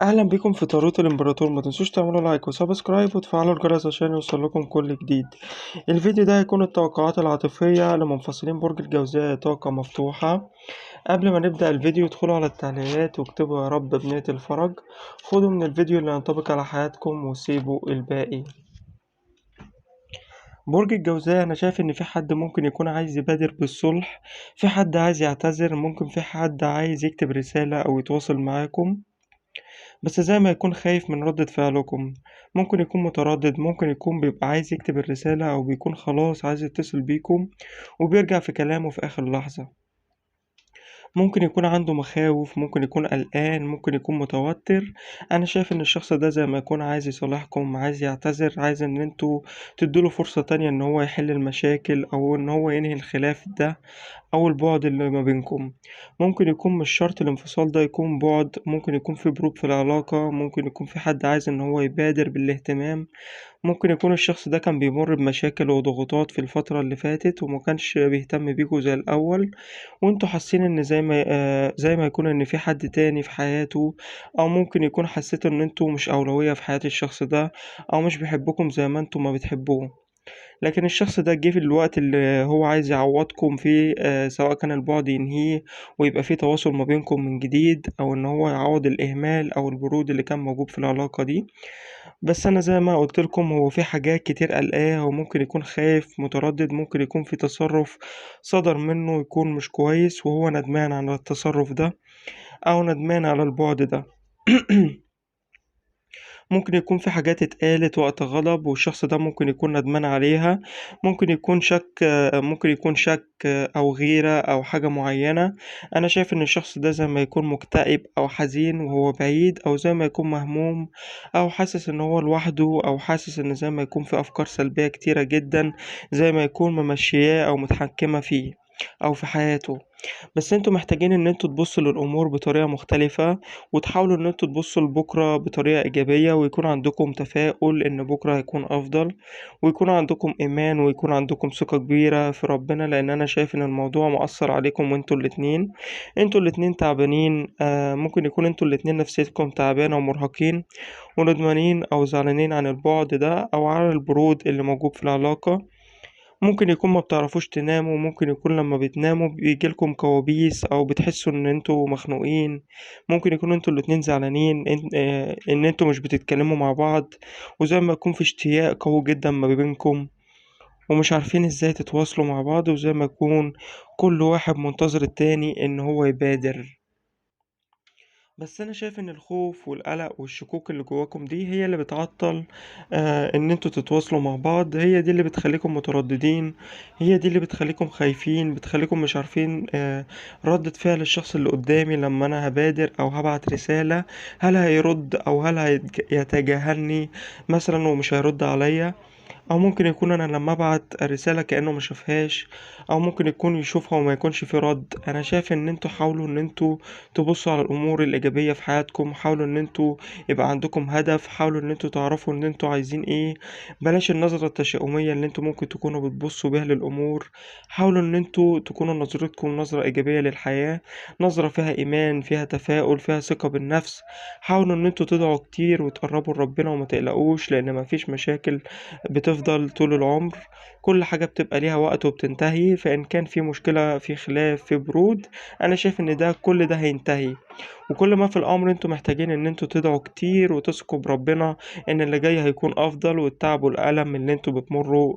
اهلا بكم في طاروت الامبراطور. ما تنسوش تعملوا like و subscribe وتفعلوا الجرس عشان يوصل لكم كل جديد. الفيديو ده هيكون التوقعات العاطفية لمنفصلين برج الجوزاء، طاقة مفتوحة. قبل ما نبدأ الفيديو ادخلوا على التعليقات واكتبوا يا رب بنية الفرج. خدوا من الفيديو اللي ينطبق على حياتكم وسيبوا الباقي. برج الجوزاء، انا شايف ان في حد ممكن يكون عايز يبادر بالصلح، في حد عايز يعتذر، ممكن في حد عايز يكتب رسالة او يتواصل معاكم، بس زي ما يكون خايف من ردة فعلكم. ممكن يكون متردد، ممكن يكون بيبقى عايز يكتب الرسالة او بيكون خلاص عايز يتصل بيكم وبيرجع في كلامه في اخر لحظة. ممكن يكون عنده مخاوف، ممكن يكون قلقان، ممكن يكون متوتر. انا شايف ان الشخص ده زي ما يكون عايز يصالحكم، عايز يعتذر، عايز ان انتوا تدوله فرصة تانية ان هو يحل المشاكل او ان هو ينهي الخلاف ده او البعد اللي ما بينكم. ممكن يكون مش شرط الانفصال ده يكون بعد، ممكن يكون في برود في العلاقة، ممكن يكون في حد عايز ان هو يبادر بالاهتمام. ممكن يكون الشخص ده كان بيمر بمشاكل وضغوطات في الفترة اللي فاتت وما كانش بيهتم بيكوا زي الأول، وانتوا حاسين ان زي ما يكون ان في حد تاني في حياته، او ممكن يكون حسيتوا ان انتوا مش أولوية في حياة الشخص ده او مش بيحبكم زي ما انتوا ما بتحبوه. لكن الشخص ده جه في الوقت اللي هو عايز يعوضكم فيه، سواء كان البعد ينهيه ويبقى فيه تواصل ما بينكم من جديد، او ان هو يعوض الاهمال او البرود اللي كان موجود في العلاقة دي. بس انا زي ما قلت لكم هو في حاجات كتير قلقاه، وممكن يكون خايف متردد، ممكن يكون في تصرف صدر منه يكون مش كويس وهو ندمان على التصرف ده او ندمان على البعد ده. ممكن يكون في حاجات اتقالت وقت غضب والشخص ده ممكن يكون ندمان عليها. ممكن يكون شك، ممكن يكون شك او غيرة او حاجة معينة. انا شايف ان الشخص ده زي ما يكون مكتئب او حزين وهو بعيد، او زي ما يكون مهموم او حاسس ان هو لوحده، او حاسس ان زي ما يكون في افكار سلبية كتيرة جدا زي ما يكون ممشياه او متحكمة فيه او في حياته. بس انتوا محتاجين ان انتوا تبصوا للامور بطريقة مختلفة، وتحاولوا ان انتوا تبصوا لبكرة بطريقة ايجابية، ويكون عندكم تفاؤل ان بكرة هيكون افضل، ويكون عندكم ايمان، ويكون عندكم ثقة كبيرة في ربنا. لان انا شايف ان الموضوع مؤثر عليكم وانتوا الاتنين، انتوا الاتنين تعبانين. ممكن يكون انتوا الاتنين نفسيتكم تعبانة ومرهقين وندمانين او زعلانين عن البعد ده او عن البرود اللي موجود في العلاقة. ممكن يكون ما بتعرفوش تناموا، ممكن يكون لما بتناموا بيجيلكم كوابيس او بتحسوا ان انتوا مخنوقين. ممكن يكون انتوا الاتنين زعلانين ان انتوا مش بتتكلموا مع بعض، وزي ما يكون في اشتياق قوي جدا ما بينكم ومش عارفين ازاي تتواصلوا مع بعض، وزي ما يكون كل واحد منتظر التاني ان هو يبادر. بس انا شايف ان الخوف والقلق والشكوك اللي جواكم دي هي اللي بتعطل ان انتوا تتواصلوا مع بعض، هي دي اللي بتخليكم مترددين، هي دي اللي بتخليكم خايفين، بتخليكم مش عارفين ردة فعل الشخص اللي قدامي لما انا هبادر او هبعت رسالة، هل هيرد او هل هيتجاهلني مثلا ومش هيرد عليا، او ممكن يكون انا لما ابعت رسالة كأنه ما شافهاش، او ممكن يكون يشوفها وما يكونش في رد. انا شايف ان انتوا حاولوا ان انتوا تبصوا على الامور الايجابية في حياتكم، حاولوا ان انتوا يبقى عندكم هدف، حاولوا ان انتوا تعرفوا ان انتوا عايزين ايه، بلاش النظرة التشاؤمية اللي انتوا ممكن تكونوا بتبصوا بيها للامور. حاولوا ان انتوا تكونوا نظرتكم نظرة ايجابية للحياة، نظرة فيها ايمان، فيها تفاؤل، فيها ثقة بالنفس. حاولوا ان انتوا تدعوا كتير وتقربوا لربنا وما تقلقوش، لان مفيش مشاكل بتفضل طول العمر، كل حاجة بتبقى ليها وقت وبتنتهي. فإن كان في مشكلة، في خلاف، في برود، أنا شايف إن ده كل ده هينتهي. وكل ما في الأمر انتوا محتاجين إن انتوا تدعوا كتير وتثقوا بربنا إن اللي جاي هيكون أفضل، والتعب والألم اللي انتوا بتمروا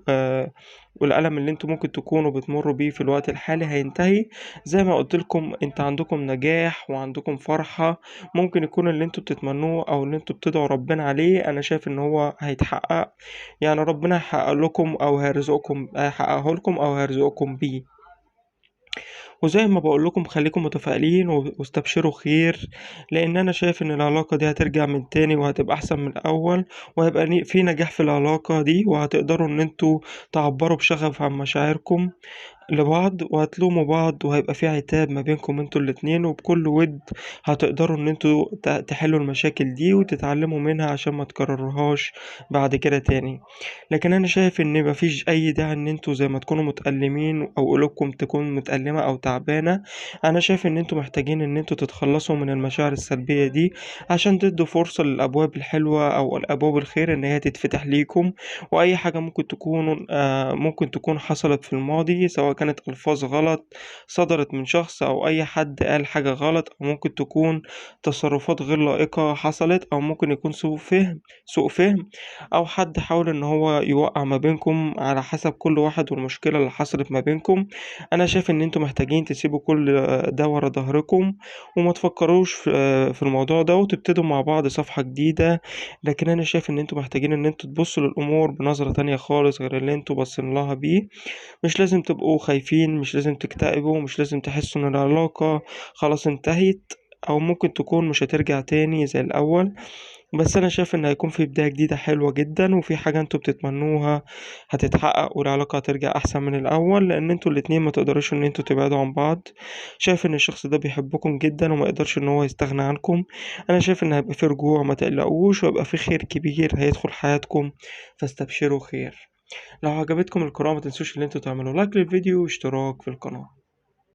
والألم اللي انتوا ممكن تكونوا بتمروا بيه في الوقت الحالي هينتهي. زي ما قلت لكم انت عندكم نجاح وعندكم فرحة، ممكن يكون اللي انتوا بتتمنوه او اللي انتوا بتدعوا ربنا عليه انا شايف ان هو هيتحقق، يعني ربنا هيحقق لكم او هيرزقكم، هيحققه لكم او هيرزقكم بيه. وزي ما بقول لكم خليكم متفائلين واستبشروا خير، لان انا شايف ان العلاقة دي هترجع من تاني وهتبقى احسن من الاول، وهيبقى في نجاح في العلاقة دي، وهتقدروا ان انتوا تعبروا بشغف عن مشاعركم. لبعض، وهتلوموا بعض، وهيبقى في عتاب ما بينكم انتوا الاتنين، وبكل ود هتقدروا ان انتوا تحلوا المشاكل دي وتتعلموا منها عشان ما تكرروهاش بعد كده تاني. لكن انا شايف ان مفيش اي داعي ان انتوا زي ما تكونوا متألمين او قلوبكم تكون متألمة او تعبانة. انا شايف ان انتوا محتاجين ان انتوا تتخلصوا من المشاعر السلبية دي عشان تدوا فرصة للابواب الحلوة او الابواب الخير ان هي تتفتح ليكم. واي حاجة ممكن تكون حصلت في الماضي، سواء كانت الفاظ غلط صدرت من شخص او اي حد قال حاجة غلط، او ممكن تكون تصرفات غير لائقة حصلت، او ممكن يكون سوء فهم، او حد حاول ان هو يوقع ما بينكم، على حسب كل واحد والمشكلة اللي حصلت ما بينكم. انا شايف ان انتوا محتاجين تسيبوا كل ده ورا ظهركم وما تفكروش في الموضوع ده، وتبتدوا مع بعض صفحة جديدة. لكن انا شايف ان انتوا محتاجين ان انتوا تبصوا للامور بنظرة تانية خالص غير اللي انتوا باصين لها بيه. مش لازم تبقوا خايفين، مش لازم تكتئبوا، مش لازم تحسوا ان العلاقة خلاص انتهت او ممكن تكون مش هترجع تاني زي الاول. بس انا شايف ان هيكون في بداية جديدة حلوة جدا، وفي حاجة انتوا بتتمنوها هتتحقق، والعلاقة هترجع احسن من الاول، لان انتوا الاتنين ما تقدروش ان انتوا تبعدوا عن بعض. شايف ان الشخص ده بيحبكم جدا وما يقدرش ان هو يستغنى عنكم. انا شايف ان هيبقى في رجوع، ما تقلقوش، وهيبقى في خير كبير هيدخل حياتكم، فاستبشروا خير. لو عجبتكم القراءة ما تنسوش ان انتوا تعملوا لايك للفيديو واشتراك في القناة.